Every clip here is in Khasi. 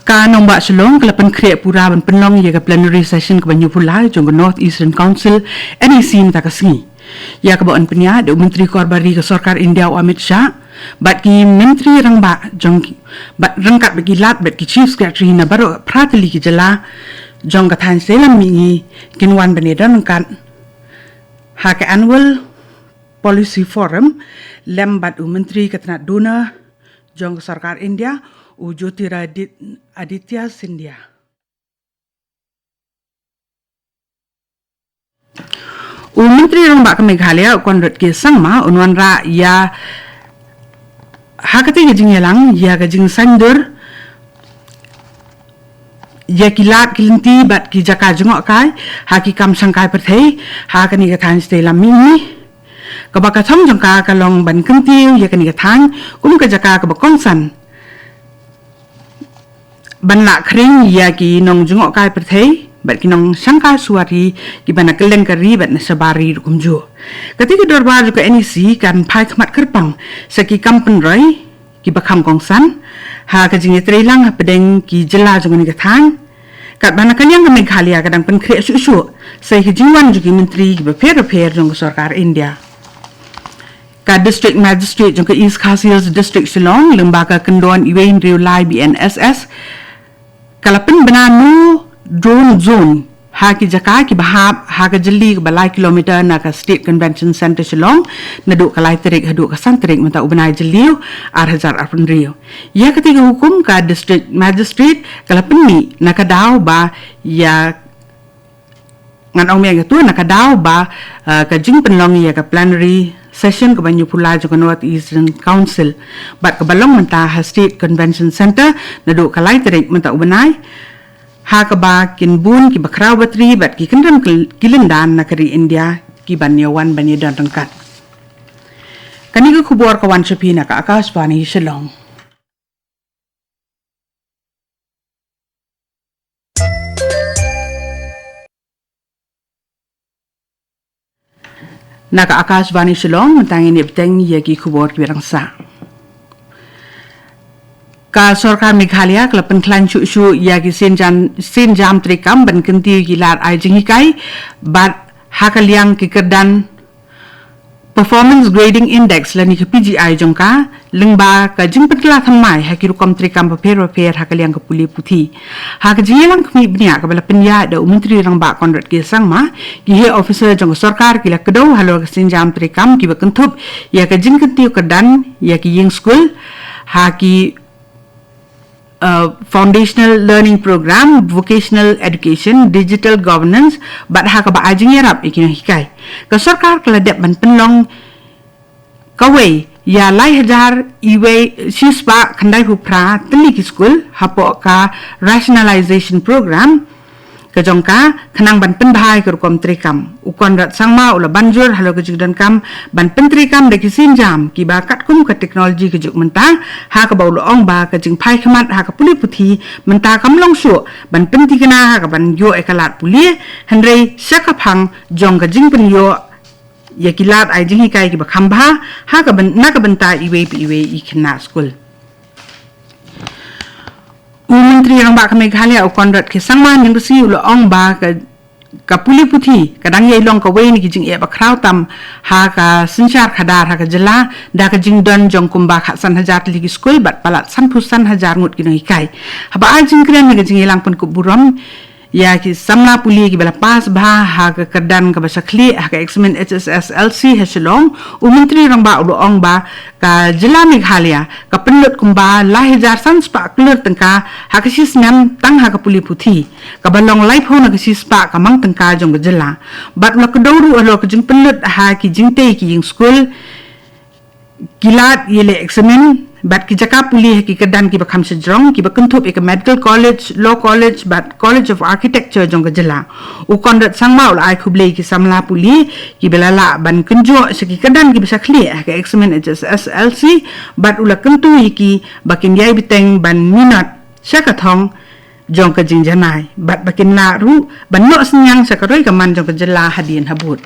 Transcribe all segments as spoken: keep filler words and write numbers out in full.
Ka Nongbah Shillong ka la pynkhreh pura ban pynlong ïa ka plenary session kaba hynñiewphew lai jong ka North Eastern Council, N E C, mynta ka sngi. Ïa kaba yn pynïaid da u Myntri Korbar Ri ka Sorkar India u Amit Shah, bad ki Myntri Rangbah jong ki, bad ryngkat bad ki Lat bad ki Chief Secretary na baroh phra tylli ki jylla jong ka thaiñ sdang lam mihngi kin wan ban ïadon ryngkat ha ka Annual Policy Forum lem bad u Myntri ka tnat DoNER jong ka Sorkar India, u Jyotiradit-, Aditya Scindia. U Myntri Rangbah ka Meghalaya, u Conrad K Sangma, un wanrah ïa ha kata ka jingïalang ïa ka jingsaiñdur ïa ki lad ki lynti bad ki jaka jngohkai ha ki kam shangkai pyrthei ha kane ka thaiñ sdang lam mihngi. Kaba ka thong jong ka ka long ban kyntiew ïa kane ka thaiñ kum ka jaka kaba kongsan ban lah khring ïa ki nongjngohkai pyrthei bad ki nongshangkai suwari kiba na kylleng ka ri bad na shabar ri ruh kumjuh. Kata ka dorbar jong ka N E C kan phai khmat kyrpang sha ki kam pynroi kiba kham kongsan ha ka jingïatreilang hapdeng ki jylla jong kane ka thaiñ, katba na ka liang ka Meghalaya ka dang pynkhreh shuh shuh sa ïa ka jingwan jong ki myntri kiba pher bapher jong ka Sorkar India. Ka District Magistrate jong ka East Khasi Hills District Shillong, lyngba ka kyndon uwei hynriew lai B N S S, ka la pynbna no drone zone ha ki jaka kiba hap ha ka jylli kaba lai kilometer na ka State Convention Centre Shillong, naduh ka lai tarik haduh ka san tarik mynta u bnai Jylliew ar hajar arphew hynriew. Ïa kata ka hukum ka District Magistrate ka la pynmih na ka daw ba ïa ngan ong biang ïa tu na ka daw ba, eh, ka jingpynlong ïa ka plenary session kaba hynñiewphew lai jong ka North Eastern Council bad kaba long mynta ha State Convention Centre naduh ka lai tarik mynta u bnai, ha kaba kin bun kiba khraw batri bad ki kyndon ki, ki lyndan na ka ri India kiban ïawan ban ïadon ryngkat. Kane ka khubor ka wan sha phi na ka Akashvani Shillong. Na ka Akashvani Shillong, mynta ngin ïa bteng ïa ki khubor kiba dang sah. Ka Sorkar Meghalaya ka la pynkhlaiñ shuh shuh ïa ki sienjam, sienjam treikam ban kyntiew ki lad ai jinghikai bad ha ka liang ki kyrdan Performance Grading Index lane ka P G I jong ka, lyngba ka jingpynkylla thymmai ha ki rukom treikam bapher bapher ha ka liang ka pule puthi. Ha ka jingïalang khmih bniah kaba la pynïaid da u Myntri Rangbah Conrad K Sangma, ki heh officer jong ka sorkar ki la kdew halor ka sienjam treikam kiba kynthup ïa ka jingkyntiew kyrdan ïa ki ïing skul ha ki, uh, Foundational Learning Program, Vocational Education, Digital Governance, bad ha kaba ai jingïarap ïa ki nonghikai. Ka sorkar ka la dep ban pynlong kawei ïa lai hajar iwei shispah khyndai phew phra tylli ki skul hapoh ka Rationalization Program ka jong ka, khnang ban pynbha ïa ka rukom treikam. U Conrad Sangma u la ban jur halor ka jingdonkam ban pyntreikam da ki sienjam kiba katkum ka teknoloji ka juk mynta, ha kaba u la ong ba ka jingphai khmat ha ka pule puthi mynta kam long shuh ban pynthikna ha kaban ïoh ïa ka lad pule, hynrei sha ka phang jong ka jingpynïoh ïa ki lad ai jinghikai kiba kham bha ha ka byn-, na ka bynta iwei pa iwei i khynnah skul. U Myntri Rangbah ka Meghalaya u Conrad K Sangma hynne ka sngi u la ong ba ka, ka pule puthi ka dang ïai long kawei na ki jingeh bakhraw tam ha ka synshar khadar ha ka jylla, da ka jingdon jong kumba khatsan hajar tylli ki skul bad palat sanphew san hajar ngut ki nonghikai. Haba ai jingkren ha ka jingïalang pynkup burom ïa ki samla pule kiba la pass bha ha ka kyrdan kaba shaklieh ha ka eksamin H S S L C ha Shillong, u Myntri Rangbah u la ong ba ka jylla Meghalaya ka pynlut kumba lai hajar san spah klur tyngka ha ka shi snem tang ha ka pule puthi, kaba long laiphew na ka shi spah ka mang tyngka jong ka jylla. Bad u la kdew ruh halor ka jingpynlut ha ki jingtei ki ïing skul, ki lad ïaleh eksamin bad ki jaka pule ha ki kyrdan kiba kham shajrong kiba kynthup ïa ka Medical College, Law College bad College of Architecture jong ka jylla. U Conrad Sangma u la ai khublei ïa ki samla pule kiba la lah ban kynjoh sha ki kyrdan kiba shaklieh ha ka eksamin H S S L C bad u la kyntu ïa ki ba kin ïai bteng ban minot sha ka thong jong ka jingjanai bad ba kin lah ruh ban noh synñiang sha ka roi ka man jong ka jylla hadien habud.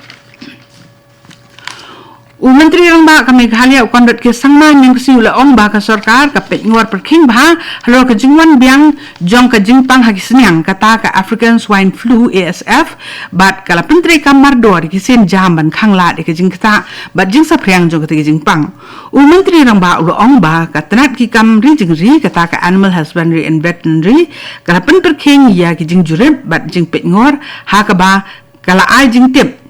U Myntri Rangbah ka Meghalaya u Conrad K Sangma mynta ka sngi u la ong ba ka sorkar ka peit ngor pyrkhing bha halor ka jingwan biang jong ka jingpang ha ki sniang kata ka African Swine Flu, A S F, bad ka la pyntreikam mardor ïa ki sienjam ban khanglad ïa ka jingktah bad jingsaphriang jong kata ka jingpang. U Myntri Rangbah u la ong ba ka tnat ki kam ri jingri kata ka Animal Husbandry and Veterinary ka la pynpyrkhing ïa ki jingjurip bad jingpeit ngor ha kaba ka la ai jingtip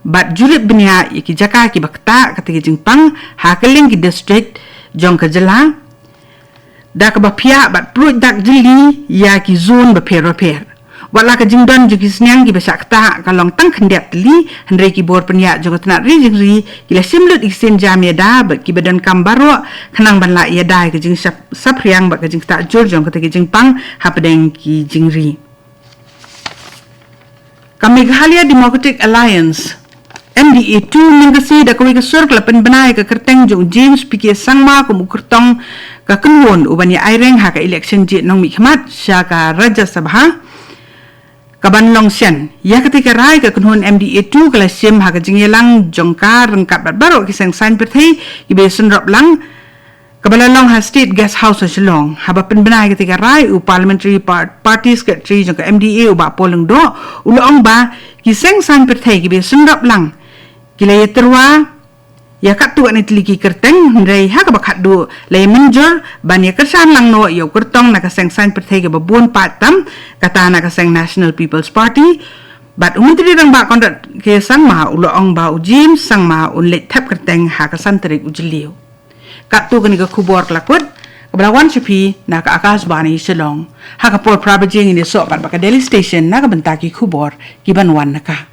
bad jurip bniah ïa ki jaka kiba ktah kata ka jingpang ha kylleng ki district jong ka jylla da kaba phiah bad pruid dak jylliew ïa ki zone bapher bapher. Wat la ka jingdon jong ki sniang kiba shah ktah ka long tang khyndiat tylli, hynrei ki bor pynïaid jong ka tnat ri jingri ki la shim lut ïa ki sienjam ïada bad kiba donkam baroh khnang ban lah ïada ïa ka jingsaphriang bad ka jingktah jur jong kata ka jingpang hapdeng ki jingri. Ka Meghalaya Democratic Alliance, M D A two, mynta ka sngi da kawei ka sur ka la pynbna ïa ka kyrteng jong u James P K Sangma kum u kyrtong ka kynhun uban ïa aireng ha ka election jied nongmihkhmat sha ka Rajya Sabha kaban long shen. Ïa kata ka rai ka kynhun M D A two ka la shim ha ka jingïalang jong ka ryngkat bad baroh ki seng saiñ pyrthei kiba ïasynrop lang kaba la long ha State Guest House ha Shillong. Haba pynbna ïa kata ka rai, u Parliamentary Par-, Party Secretary jong ka M D A, u Bah Paul Lyngdoh, u la ong ba ki seng saiñ pyrthei kiba ïasynrop lang ki la ïatyrwa ïa katto katne tylli ki kyrteng, hynrei ha kaba khatduh la ïamynjur ban ïakyrshan lang noh ïa u kyrtong na ka seng saiñ pyrthei kaba bun paid tam, kata na ka seng National People's Party. Bad u Myntri Rangbah Conrad K Sangma u la ong ba u James Sangma un leit thep kyrteng ha ka san tarik u Jylliew. Katto kane ka khubor ka la kut, kaba la wan sha phi na ka Akashvani Shillong. Ha ka por phra baje ngin ïasoh pat bad ka Delhi Station na ka bynta ki khubor kiban wan na ka.